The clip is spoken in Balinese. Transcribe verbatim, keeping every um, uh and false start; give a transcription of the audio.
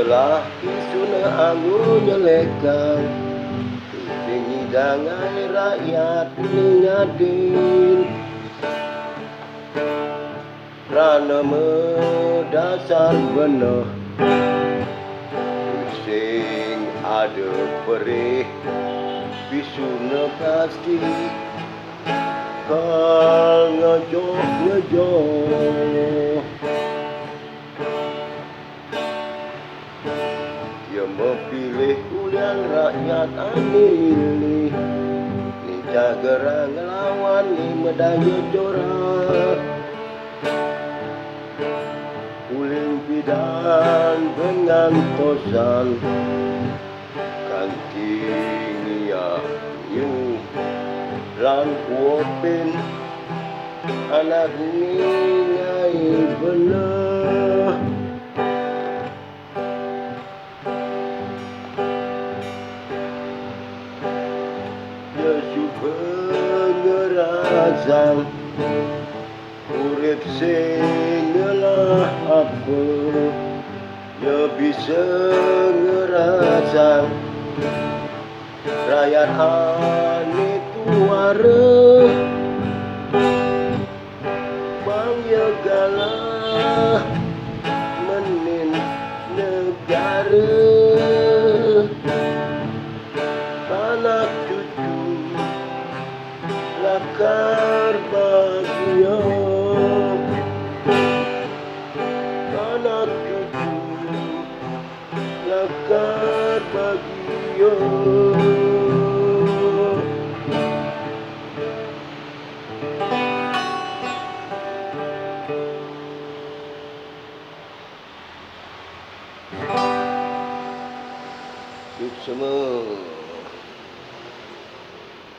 Lah isuna anggo nyelekang, sing ngidangai rakyat ningadin. Krana madasar beneh, sing ada perih, isuna pasti kal ngejoh-ngejoh. Ia mapilih ulian rakyat ane milih, ni jaga ngelawan ni medaya jorah. Uling pidan ngantosan, kanti ngiah nyu lan kuopin anak ningai beneh. Ia suba ngrasang urip sing ngelah apa. Ia bisa ngrasang rakyat ane tuara. Pang ia galah menin negara. Anak cucu lakar bagia. Anak cucu lakar bagia. Suksma.